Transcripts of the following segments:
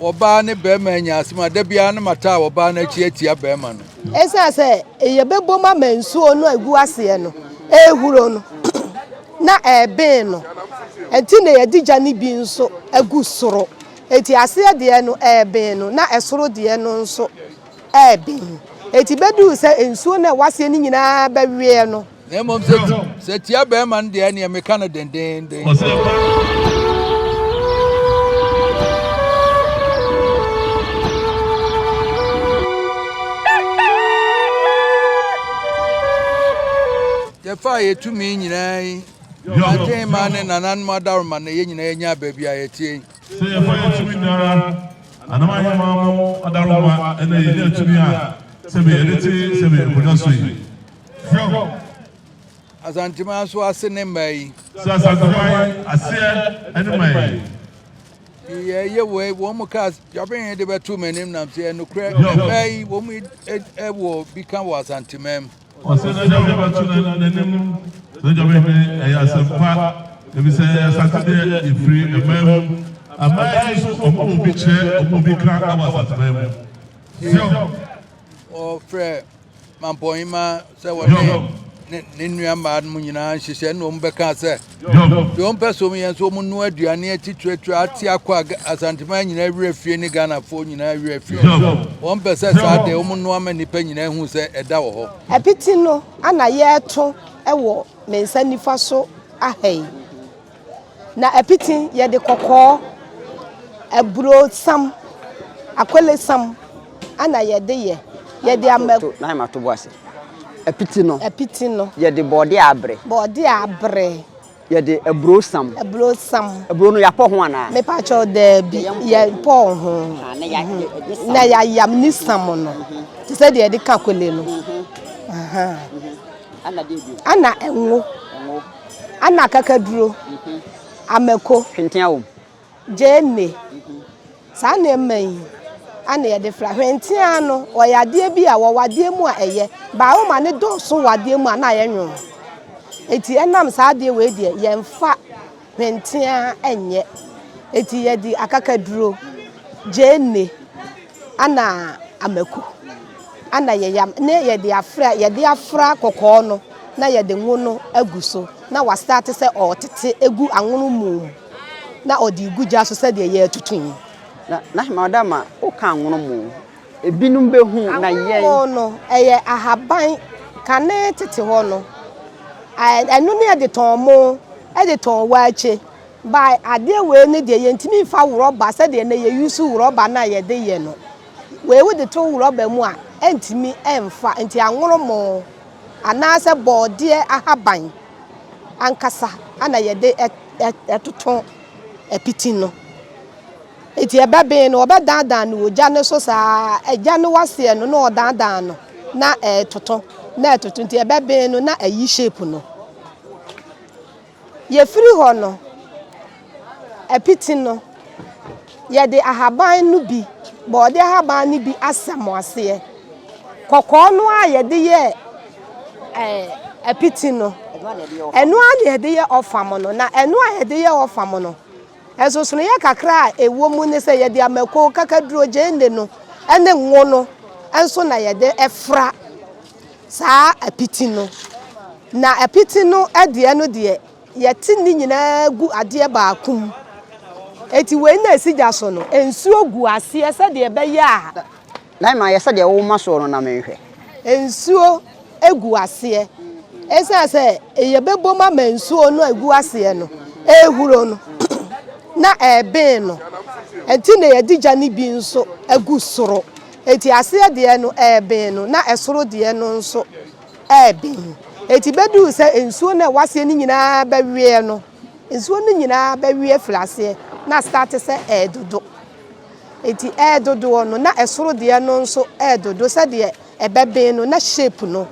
Ɔbaa ne barima anya asɛm a, da biara na mataa ɔbaa no akyi atia barima no. Esiane sɛ yɛbɛbom ama nsuo no a ɛgu aseɛ no rehuro no na ɛreben no nti na yɛde gya no bi nso agu soro. Enti aseɛ deɛ no ɛreben no na ɛsoro deɛ no nso ɛreben. Enti bɛduru sɛ nsuo no a ɛwɔ aseɛ no nyinaa bɛweɛ no. Na mmom sɛ sɛ tia barima no deɛ ɛneɛ meka no dendeenden. Yɛfaa yɛ tumi nyinaa yi, Atenmaa ne nananom adaworoma na yɛn nyinaa yɛnyaa baabi a yɛteɛ yi. Sɛ yɛfa yɛn tumi nyinara, anam ahemaa mo adaworoma na yɛnya tumi a sɛbe yɛde te sɛbe nkonnwa so yi. Asanteman nso ase ne mmaa yi. Sɛ Asanteman aseɛ ne mmaa yi. Yɛyɛ wei wɔn mu kaa dwaben de bɛto m'anim nam sɛ ɛnokorɛ mmaa yi wɔn mu wɔ bi ka wɔ Asanteman mu. Ɔsɛ na dwaben bɛto n'anim sɛ dwaben hene ɛyɛ asɛmpa efisɛ Asante deɛ yɛfiri mmaa mu mmaa yi nso wɔn wɔ bi kyerɛ wɔn wɔ bi ka wɔ Asanteman mu. Wɔfrɛ Mampɔnhemmaa sɛ wɔne ne ne nua mmaa no mu nyinaa nhyehyɛ na wɔn bɛka sɛ deɛ wɔn pɛ so yɛn nso wɔn nnoa aduane atitiriatiri ate akɔ a Asanteman nyinaa werɛ fie ne Ghanafoɔ nyinaa werɛ fie. Wɔn pɛ sɛ saa deɛ wɔn nnoa ma nnipa nyinaa hu sɛ ɛda wɔ hɔ. Apiti no na yɛreto wɔ me nsa nifa so aha yi. Na apiti, yɛde kɔkɔɔ, aburosam, akolesam na yɛde yɛ. Yɛde ama. To na ma to bo ase. Apiti no. Apiti no. Yɛde bɔɔde a abere. Bɔɔde a abere. Yɛde aburosam. Aburosam. Aburo no yɛapɔ ho anaa? Mepakyɛw daabi, yɛmpɔɔ ho. Na yɛayam ne sam no te sɛ deɛ yɛde ka kole no. Ana ngo. Ana akakaduro, amako, Hwentea wom. gyeene, saa nneɛma yi ana yɛde fra. Hwentea no, ɔyɛ adeɛ bi a wɔwɔ adeɛ mu a ɛyɛ. Baa woma ne dɔɔso wɔ adeɛ mu a na ayɛ nwono. Enti ɛnam saa adeɛ wei deɛ yɛmfa hwentea nyɛ. Enti yɛde akakaduro, gyeene, ana amako ana yɛyam ne yɛde afra yɛde afra kɔkɔɔ no na yɛde ngo no agu so na wastate sɛ ɔretete egu anwono mu na ɔde regu gya so sɛdeɛ yɛretoto yi. Na na madam a woka anwono mu ebinom bɛhu na yɛn. Anwono mu no ɛyɛ ahaban kane tete hɔ no ɛno ne yɛde tɔn mo ɛde tɔn waakye. By adeɛ wei no deɛ yɛntumi nfa worɔba sɛdeɛ nnɛ yɛ use worɔba no a yɛde yɛ no. Wei wode to worɔba mu a ɛntumi ɛnfa nti anworomoo anaasɛ bɔɔdeɛ ahaban ankasa na yɛde ɛtoto apiti no. Nti ɛbɛben no wɔbɛdandan no wɔ gya no so saa gya no waseɛ no na ɔdandan no na ɛtoto na ɛtoto nti ɛbɛben no na ayi shape no. Yɛfiri hɔ no, apiti no, yɛde ahaban no bi, borɔdeɛ ahaban no bi asɛm aseɛ. Kɔkɔɔ no a yɛde yɛ ɛɛ apiti no, ɛno ara na yɛde yɛ ɔfam no. Na ɛno a yɛde yɛ ɔfam no, nsonsonoeɛ kakra a ɛwɔ mu ne sɛ yɛde amako, kakaduro, gyeene no ne ngo no nso na yɛde fra. Saa apiti no. Na apiti no deɛ no deɛ, yɛte ne nyinaa gu adeɛ baako mu. Enti wei na ɛsi gya so no, nsuo gu aseɛ sɛdeɛ ɛbɛyɛ a. Na ɛma ayɛ sɛdeɛ woma soɔ no na menhwɛ. Nsuo gu aseɛ. Ɛsiane sɛ yɛbɛbom ama nsuo no a ɛgu aseɛ no rehuro no na ɛreben no nti na yɛde gya no bi nso agu soro. Enti aseɛ deɛ no ɛreben no, na ɛsoro deɛ no nso ɛreben. Enti bɛduu sɛ nsuo no a ɛwɔ aseɛ no nyinaa bɛweɛ no, nsuo no nyinaa bɛwe afiri aseɛ, na astate sɛ ɛredodo. Enti ɛredodoɔ no, na ɛsoro deɛ no nso ɛredodo sɛdeɛ ɛbɛben no, na shape no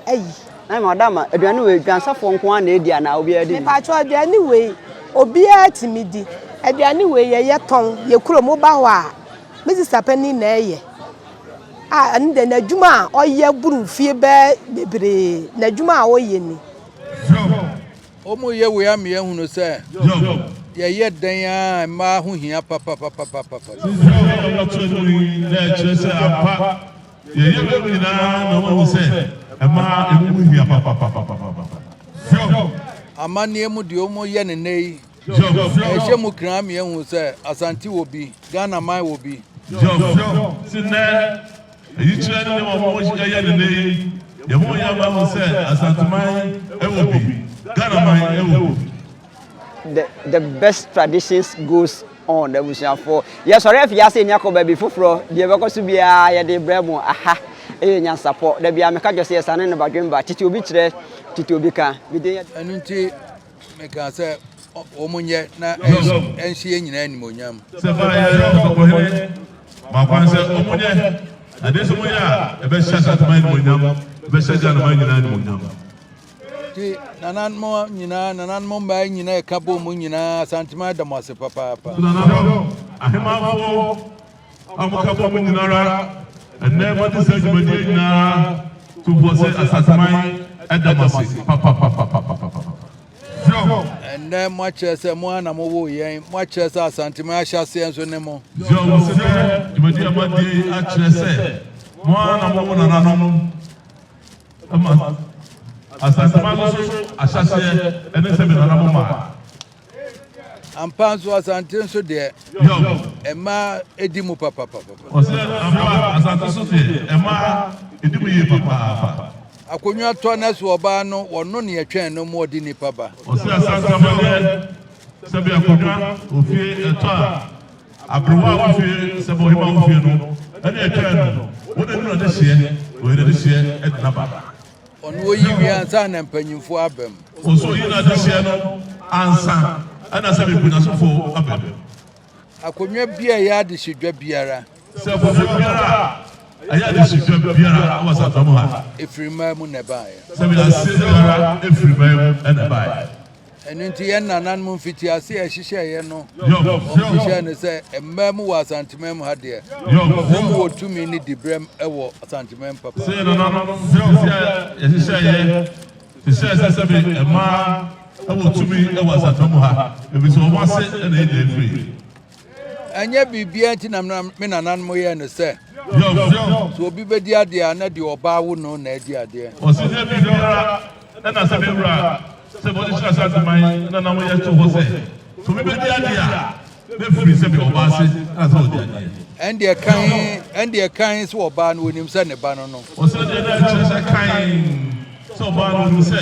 ayi. Na madam, aduane wei dwansafoɔ nko ara na ɛdi anaa obiara di bi? Mepakyɛw aduane wei obiara tumi di. Aduane wei yɛyɛ tɔn, yɛ kurom woba hɔ a, Me sista panin na ɛyɛ a ɛno deɛ n'adwuma a ɔyɛ boro mfie bɛɛ bebree n'adwuma a ɔyɛ ni. Wɔreyɛ wei ama yɛahunu sɛ yɛyɛ dɛn ara a mmaa ho hia papapapapapa. Sisi a wɔto anim yi na ɛkyerɛ sɛ ampa yɛyɛ wei nyinaa na wɔahu sɛ mmaa emu ho hia papapapapapa. Amanneɛ mu deɛ wɔyɛ no nnɛ yi, ɛhyɛ mu kra ama yɛahu sɛ Asante wɔ bi, Ghana man wɔ bi. Se nnɛ Ayikyerɛ ne nneɛma a wɔyɛ no nnɛ yi, yɛn ho yɛ ama ahu sɛ Asanteman wɔ bi, Ghanaman wɔ bi. The the best traditions goes on abusuafoɔ. Yɛsɔre afi ase ni akɔ baabi foforɔ deɛ ɛbɛkɔ so biara yɛde brɛ mo aha ɛyɛ nyansapɔ da biara meka kyerɛ sɛ yɛsane no badwemba tete obi kyerɛ tete obi ka medin yɛ. Ɛno nti Mekaa sɛ, Wɔnyɛ na ɛnhyɛ yɛn nyinaa animuonyam. Sɛ baayɛ ɔsɔfohene ma kwan sɛ wɔnyɛ, na deɛ sɛ wɔyɛ a, ɛbɛhyɛ Asanteman animuonyam, ɛbɛhyɛ Ghanaman nyinaa animuonyam. Nti nananom nyinaa, nananom mmaa nyinaa ɛka bɔ mu nyinaa, Asanteman da mo ase papaapa. Nananom ahemanfoɔ a wɔka bɔ mu nyinara, ɛnnɛ moate saa dwumadie nyinaa to boɔ sɛ Asanteman da mo ase papapapapapapa. Ɛnnɛ moakyerɛ sɛ mo ara na mowoo yɛn, moakyerɛ sɛ Asanteman ahyɛaseɛ nso ne mo. Zion wɔse nnɛ dwumadie a moadie yi akyerɛ sɛ mo ara na mowo nananom ma Asanteman nso ahyɛaseɛ ne sɛ me nana mo maa. Ampa nso Asante nso deɛ mmaa di mu papapapa. Ɔsɛ ampa Asante nso deɛ mmaa di mu yie papaapa. Akonnwa tɔ na so ɔbaa no wɔno ne ɛtwɛn no ma ɔde nipa ba. Ɔsɛ Asante amaneɛ sɛbi akonnwa ofie ɛtɔ a aberewa a wofie sɛbi ɔhema wofie no ɛne ɛtwɛn no wɔn na ɛnu adehyeɛ wɔyɛ n'adehyeɛ ɛde naba. Ɔno oyi wie ansa na mpanyimfoɔ aba mu. Ɔsɛ oyi n'adehyeɛ no ansa ɛna sɛ mpanyasofo aba mu. Akonnwa bi a ɛyɛ adehyedwa biara. Sɛ akonnwa biara a ɛyɛ adehyedwa biara wɔ asafo mu ha. Efiri mmaa mu na ɛbaeɛ. Sɛ aseɛ biara efiri mmaa mu na ɛbaeɛ. Ɛno nti yɛn nananom mfitiase a ɛhyehyɛeɛ no, wɔhyehyɛɛ no sɛ mmaa mu wɔ Asanteman mu ha deɛ, wɔn wɔ tumi ne diberɛm wɔ Asanteman papa. Sɛ yɛn nananom mfitiase a yɛhyehyɛeɛ hyehyɛɛ sɛ sɛbe mmaa wɔ tumi wɔ Asanteman mu ha, ɛfiri sɛ wɔn ase na yɛn nyinaa firi. Ɛnyɛ biribiara nti na me nananom yɛɛ no sɛ, sɛ obi bɛdi adeɛ a na deɛ ɔbaa wo no na adi adeɛ. Ɔse nyɛ biribiara na sɛ me wura sɛ bɔde hyɛ asase man na na wɔyɛ to hɔ sɛ, sɛ obi bɛdi adeɛ a na firi sɛ bi ɔbaa ase na sɛ ɔdi adeɛ. Ɛndeɛ kann, ɛndeɛ kann sɛ ɔbaa no ɔnim sɛ ne ba no no. Ɔse ɛndeɛ na ɛkyerɛ sɛ kann sɛ ɔbaa no ɔnim sɛ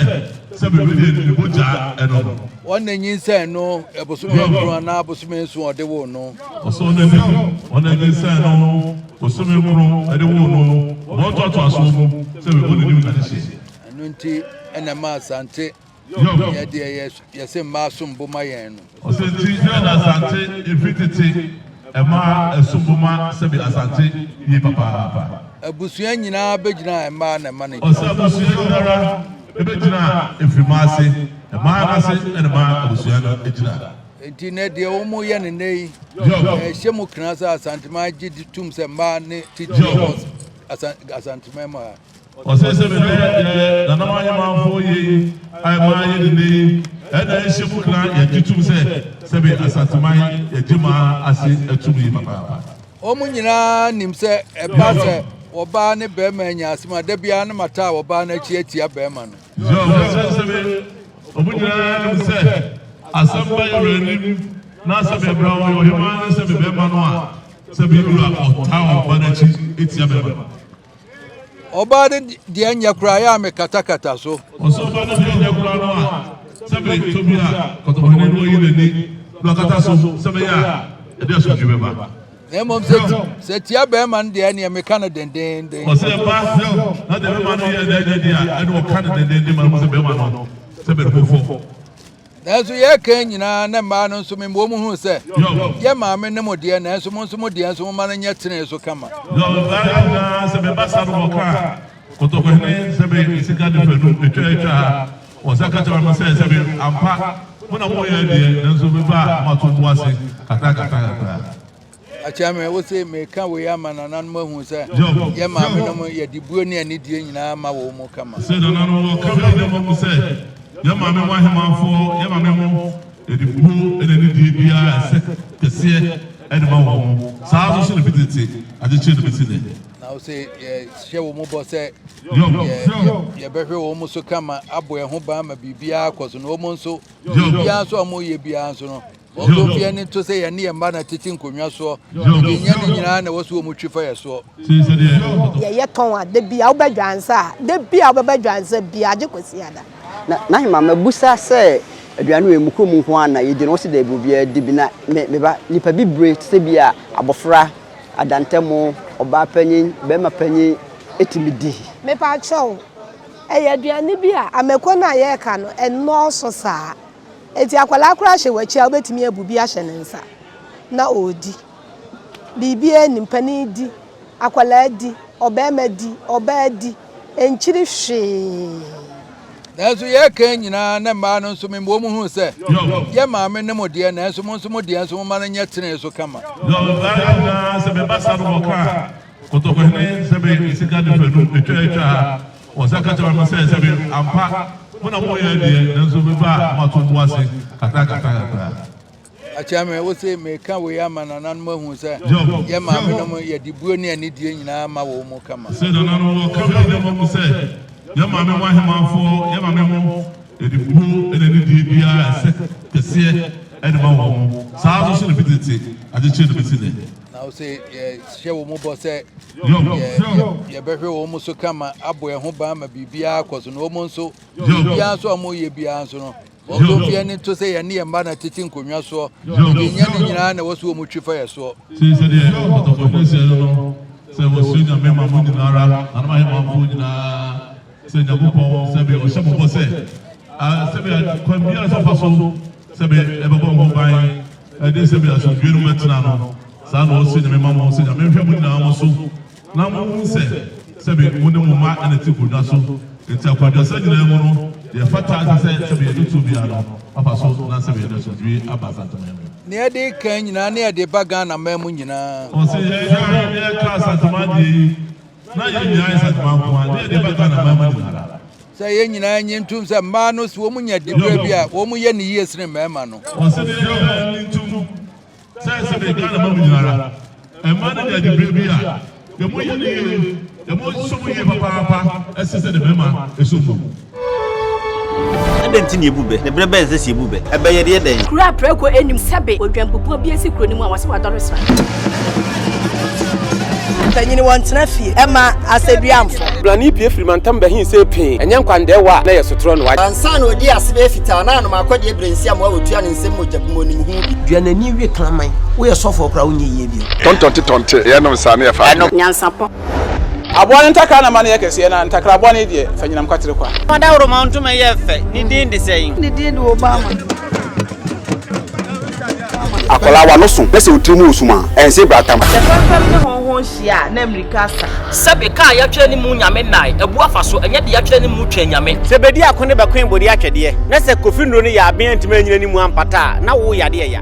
sɛ biribi deɛ ne mogya ɛno no. Wɔn na nyinsɛn no bosome nkron anaa bosome nson ɔde woo no. Ɔsɛ ɔno anim, wɔn na nyinsɛn no bosome nkron ɛde woo no, wɔn ntoatoasoɔ mu sɛ bɛbɔ n'anim na ne hyeɛ. Ɛno nti ɛna ɛma Asante yɛ deɛ yɛse mmaa som bo ma yɛn no. Ɔsɛ nti ɛna Asante ɛfiri tete ɛmaa ɛsom bo ma sɛbi Asante yie papaapa. Abusua nyinaa bɛgyina mmaa na ɛma no gyina. Ɔsɛ abusua nyinara ɛbɛgyina ɛfiri mmaa ase, mmaa no ase ɛna ɛma abusua no gyina. Enti nɛ deɛ wɔn yɛ no nnɛ yi, ɛhyɛ mu kena sɛ Asanteman gye tom sɛ mmaa ne titire wɔ Asanteman mu ha. Ɔsɛ sɛ mebɛyɛ deɛ nananom ahemmanfoɔ yɛ yi a ɛmaa yɛ ne nnɛ yi, ɛna ɛhyɛ mu kena yɛgye tom sɛ sɛbe Asanteman yɛgye mmaa ase tom yie papaapa. Wɔn nyinaa nim sɛ ɛba sɛ ɔbaa ne barima anya asɛm a, da biara na mataa ɔbaa no akyi atia barima no. Ɔsɛ sɛ wɔn nyinaa nim sɛ asɛm ba yɛn wura anim na sɛ bɛbrɛ wɔn ɔhemaa ne sɛ bɛbɛma no a, sɛ bɛwura ɔtaa ɔba no akyi tia bɛma no. Ɔbaa no deɛ nyɛ koraa yɛ a mekatakata so. Ɔsɛ ɔbaa no deɛ nyɛ koraa no a, sɛ bɛtɔ bi a kɔtɔkɔhene no ayi n'ani na wakata so sɛ bɛyɛ a ɛde asomdwe bɛba. Na mmom sɛ sɛ tia bɛrima no deɛ ɛneɛ meka no dendeenden. Ɔsɛ ɛba na deɛ bɛrima no yɛ na ɛnyɛ deɛ a ɛne ɔka no dendeenden ma no hu sɛ bɛrima no sɛ bɛde ho fɔ. Nanso yɛreka nyinaa na mmaa no nso mema wɔn huu sɛ, yɛ maame ne mo deɛ, nanso mo nso mo deɛ nso momma no nyɛ tenee so kama. Na ɔbaa nyinaa sɛ bɛba sa no wɔka a, kɔtɔkɔhene sɛ bɛ sika de fanu etwa etwa ha, wɔsa ka kyerɛ mo sɛ sɛ bɛ ampa mo na moyɛ deɛ, nanso bɛba a moato mo ase kakra kakra kakra. Akyɛme, wo se meka wei ama nananom ahu sɛ yɛ maame nom yɛde buo ne anidie nyinaa ma wɔn mu kama. Sɛ nananom wɔka wei de ma mo sɛ Yɛn maame mo ahemmanfoɔ, yɛn maame mo, yɛde buo ne anidie biara a ɛsɛ kɛseɛ de ma wɔn. Saa ara nso so na ɛfiri tete akyekyere no bɛsi nnɛ. Na wose yɛhyɛ wɔn bɔ sɛ yɛbɛhwɛ wɔn so kama, abɔ yɛn ho ban ma biribiara akɔ so, na wɔn nso biribiara nso a wɔyɛ biara nso no, wɔn nso mfe ani nto sɛ yɛne yɛn mma na tete nkonnwa soɔ, nti nyɛ ne nyinaa na ɛwɔ so wɔn twi fa yɛ soɔ. Yɛyɛ tɔn a, da bi a wobɛ dwansa a, da bi a wobɛba dwansa biara gye Kwasiada. Na n'ahemmaa mabisa sɛ aduane wei mo kurom nko ara na yɛdi no wɔsi daabi obiara di bi na me me ba nipa bibire te sɛ bi a abɔfra adantamu ɔbaa panyin barima panyin tumi di. Mepakyɛw, ɛyɛ aduane bi a amako no a yɛreka no ɛnnɔɔso saa. Enti akwadaa koraa hyɛ w'akyi a wobɛtumi abu bi ahyɛ ne nsa na ɔredi. Biribiara nnim, panin di, akwadaa di, ɔbarima di, ɔbaa di, ɛnkyiri hwee. Nanso yɛreka nyinaa na mmaa no nso mema wɔn hunu sɛ, yɛ maame ne mo deɛ, nanso mo nso mo deɛ nso momma no nyɛ tenee so kama. Na ɔbaa nyinaa sɛ bɛba sa no wɔka a, Kɔtɔkɔhene sɛ be sika de fanu etwa etwa ha, wɔsa ka kyerɛ me sɛ sɛ be ampa mo na moyɛ deɛ, nanso meba a moato mo ase kakra kakra kakra. Akyɛme, wo se meka wei ama nananom ahu sɛ yɛ maamenom yɛde buo ne anidie nyinaa ma wɔn mu kama. Sɛ nananom wɔka wei de ma mo sɛ yɛ maame mo ahemanfoɔ, yɛ maame mo yɛde buo ne anidie biara a ɛsɛ kɛseɛ de ma wɔn. Saa ara nso na ɛfiri tete akyekyere no bɛsi nnɛ. Na wo se yɛhyɛ wɔn bɔ sɛ yɛbɛhwɛ wɔn so kama, abɔ yɛn ho ban ma biribiara akɔ so, na wɔn nso biribiara nso a wɔyɛ biara nso no, Wɔn nso mfe ani nto sɛ yɛne yɛn mma na tete nkonnwa soɔ, enti nyɛ ne nyinaa na ɛwɔ sɛ wɔtwi fa yɛn soɔ. Sei sɛdeɛ Kɔtɔkɔhene seɛ no no, sɛ wɔsrɛ Nyame ma mo nyina ara, nanom ahemanfoɔ nyina ara, sɛ Nyankopɔn sɛbe ɔhyɛ mo bɔ sɛ, sɛbe kwan biara sɛ ɔfa so sɛbe ɛbɛbɔ mo ho ban, ɛde sɛbe asomdwoeɛ no bɛtena no, saa na ɔsrɛ Nyame ma mo, sɛ Nyame nhwɛ mo nyinaa mo so, Na monhu sɛ, sɛbe mo ne mo mma na ɛte nkonnwa so, enti akwadwosa nyinaa mu no, deɛ ɛfata ɛsɛ sɛ sɛbe yɛde to biara no, moafa so na sɛbe yɛde asomdwoeɛ aba Asanteman mu. Nea ɛde reka nyinaa ne ɛde ba Ghana man mu nyinaa. Ɔse yɛn a yɛka Asanteman deɛ yi, na yɛn nyinaa yɛ Asanteman nko ara, ne yɛde ba Ghana man mu nyinaa. Sɛ yɛn nyinaa nye ntom sɛ mmaa no sɛ wɔn nya diberɛ bi a, wɔn yɛ no yie sene mmarima no. Ɔse ne yɛn nyinaa nye ntom Sɛ sɛ me Ghana ma mu nyinara ɛma no nya dibrɛ bi a yɛ mo yɛ no yie yɛ mo sɔ mu yie papaapa ɛsɛ sɛ de mɛma ɛsɔ mu. Adɛn nti na yebu bɛ? Na bere bɛn na ɛsɛ sɛ yebu bɛ? Ɛbɛ yɛde yɛ dɛn? Kuro a prako nnim sɛbe odwanbubuo bi asi kuro no mu a wɔse wadɔre sra. Mpanyin wɔntena fie mma asɛduamfo. Blani pue firi mantam bɛhe see pee, ɛnyɛ nkwandɛɛwa a na ɛyɛ sotorɔ no. Ansa na odii ase bɛyɛ fitaa na anom akɔdeɛ berɛ nsi amoa wɔtua ne nsam mogya bi mu onim ho bi. Dua n'ani we kraman. Woyɛ sɔfoɔ koraa wonyɛ yie bio. Tɔntɔnte tɔnte yɛnom saa ne yɛfa adwene. Nyansapɔ. Aboa no ntakra na ma no yɛ kɛseɛ, na ntakra bɔne deɛ, fa nyinam kwatere kwa. Ɔdawuroma ntoma yɛ fɛ, ne din de sɛn? Ne din de Obama. Akwadaa w'ano so na sɛ wo tiri mu wɔ sum a, ɛnse bratam. Sɛ fɛmfɛm ne hɔnhɔn hyia a, na mmirika asa. Sɛbe ka a yɛatwerɛ ne mu Nyame nnae, abu afa so, ɛnyɛ deɛ yɛatwerɛ ne mu Twɛn Nyame. Sɛ bedi ako ne bɛkoe bode atwɛdeɛ, na sɛ Kofi nnuro no yɛ aben antumi anyina ne mu ampata a, na wo yadeɛ ya.